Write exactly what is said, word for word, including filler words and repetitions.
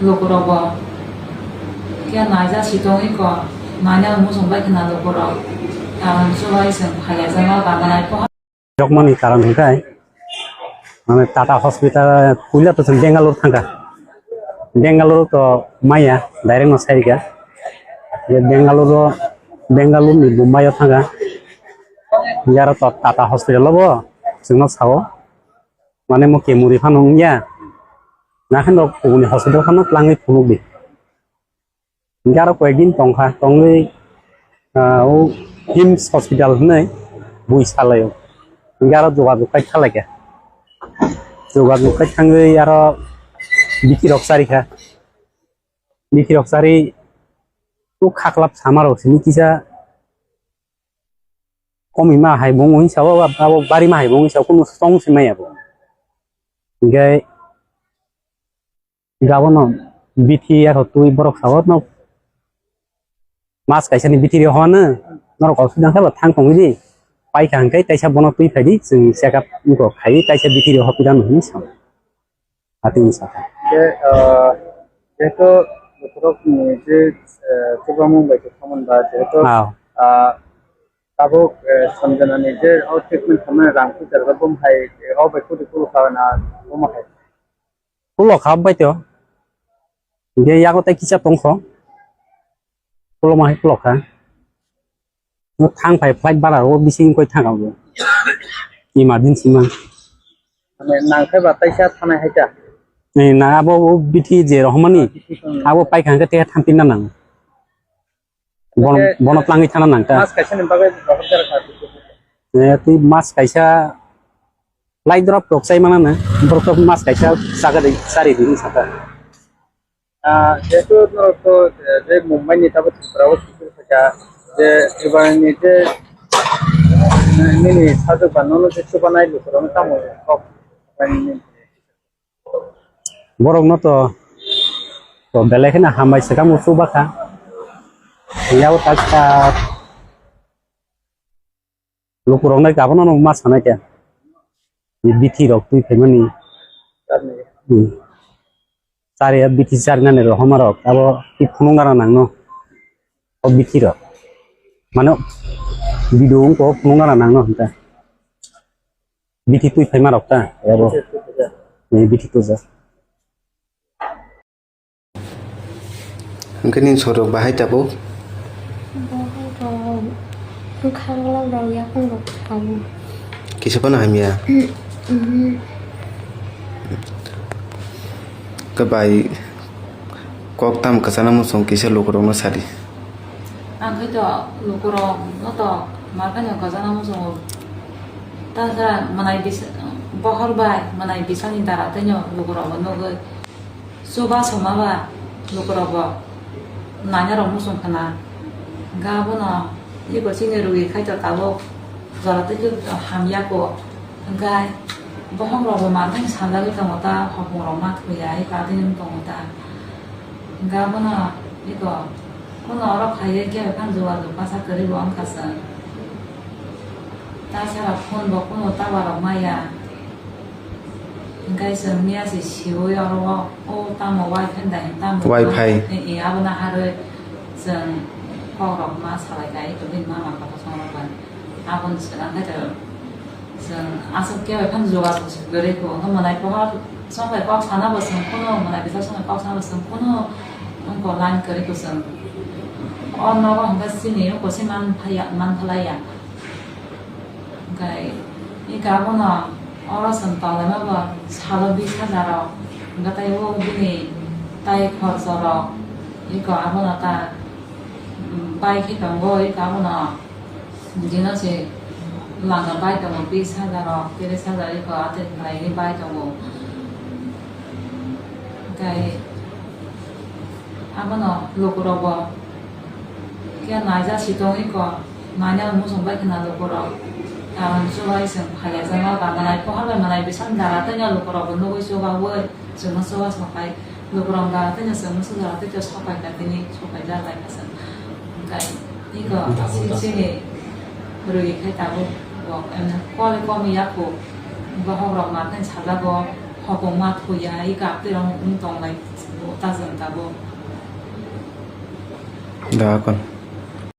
Lukurokbo khe naija sitongwi ko, naina muchung bai khna lukurok kaham chubai chwng phailaijakma bamanai pohor. Jokmani karon hwnkhe, mane Tata Hospital puila to chwng Bangalore thangkha. Bangalore to maya direct no sairikha. Ye Bangalore, Bangalore ni Mumbai o thangkha. Yaro to Tata Hospital o bo chwngno sao. Mane mo kemuri phano wngya. Nakheno kubuni hospital phano twlangwi phunukdi. Hingke aro koyekdin tongkha, tongwi, ah, o hims hospital hinwi bui salaio. Hingke aro jogajog kai thalaikha. Jogajog kai thangwi aro bithi rok charikha. Bithi rok chari o khaklap samarok simi kisa komima hai bo wngwi sao, abo barima hai bo wngwi sao, kunu song se maya bo. Hingke gabono bithi yathok twi borok sao no mas kaisa ni bithi rw hwn norok kok sudang khe bo thang tongwi di paikha hwnkhe kaisa bono twi phai di chwng check up wngkha khai kaisa bithi rw hospital hinwi sao. Atini saka. Khe, ah, jehetu bokhorok ni je, eh, chubamu bai khe thangmani ba jehetu, ah, tabuk, eh, Sanjana ni je o treatment khamani rang puja rok bum hai, eh, o bai kudi kulu kha na bum hai. Kulo kha bai to. Ge yago tai kisa tongkho. Kulo ma hai kulo kha. No thang phai flight bara o bising koi thang au. Emergency ma. Mane nang khe ba taisa thanai hai ta. Ni na abo o bithi je rohmani. Bithi tong. Abo pai khang khe te thampin na nang. Bon, bono tlangwi thana nang ta. Mas kaisa ni bagwi rohor jar kha. Eh, twi mas kaisa lai drop rok chai mana na. Borok rok mas kaisa chaga de chari din saka. Ah, jehetu norok to, eh, je Mumbai ni tabuk Tripura o sujur khaikha, je Tripura ni je, eh, nini sajwk ba nono je chubanai lukurok no tamo kok. Borok no to, to belai kheno hambai swkang o chubakha. Yabo tak tak. Lukurokno abono ma sanai khe. Bithi rok twi phaimani. Hmm. Chari bithi chari nani rohoma rok abo twi phunung gana nangno. O bithi rok. Mano video wngko phunung gana nangno hinta. Bithi twi phaima rok ta abo. Bithi twi phaima. Ni bithi twi ja. Hwnkhe nini sorok bahai tabuk? Borok rok bwkha rok rok yakung rok tabuk. Kisa phano hamya? Mhm. Khe bai kok tam kwchana muchung kisa lukurokno sadi. Ang khe to lukurokno to ma phano kwchana muchungo. Tasa mwnai bis-, bohor bai mwnai bisani dara tei no lukurokno nugwi. Chuba soma ba lukurokbo naina rok muchung khna. Hwnkhe abono eko chini rwi khai to tabuk jora tei khe hamya ko. Hwnkhe bohok rokbo manthai sajagwi tongo ta, hopung rok ma thuya, eko atini wng tongo ta. Hwnkhe abono eko kuno oro khaiwi kebo phano jogajog masa kwrwi bo wngkha chwng. Ta sara phone bo kuno tower rok maya. Hwnkhe chwng miya se siwi oro o, o tamo wifi da hin tamo. Wifi. E, e, abono harwi chwng kok rok ma salai kai to bini mama kok song rok bai. Aboni swkang khe to chwng aswk khe bai phano jogajog se kwrwi kho. Hwnkhe mwnai pohor song bai kok sana bo chwng kuno, mwnai bisa song bai kok sana bo chwng kuno wngkha line kwrwi kho chwng. O nogo hwnkhe chini oko se man phaiya, man phalaiya. Hwnkhe eka abono oro chwng tonglaima bo salo bish hajar rok, hwnkhe tei o bini tai khorcho rok eko abono ta, um, bai khe tongo, eko abono dino se langa bai tongo bish hajar rok, tris hajar eko atwi khlaigwi bai tongo. Hwnkhe abono lukurokbo khe naija sitongwi ko, naina muchung bai khna lukurok. Kaham chubai chwng phailaijakma bamanai pohor bai mwnai bising dara tei no lukurokbo nugwi chubaui chwngno chuba sokai. Lukurok dara tei no chwngno chuba tei to sokai ka tini sokai da lai ka chwng. Hwnkhe iko chini rwi khai tabuk bo emne kole komi yaku bohok rok ma khe sajago. Hokong ma thuya, i kap twi rong wng tong lai, ta jang tabuk. Da kon.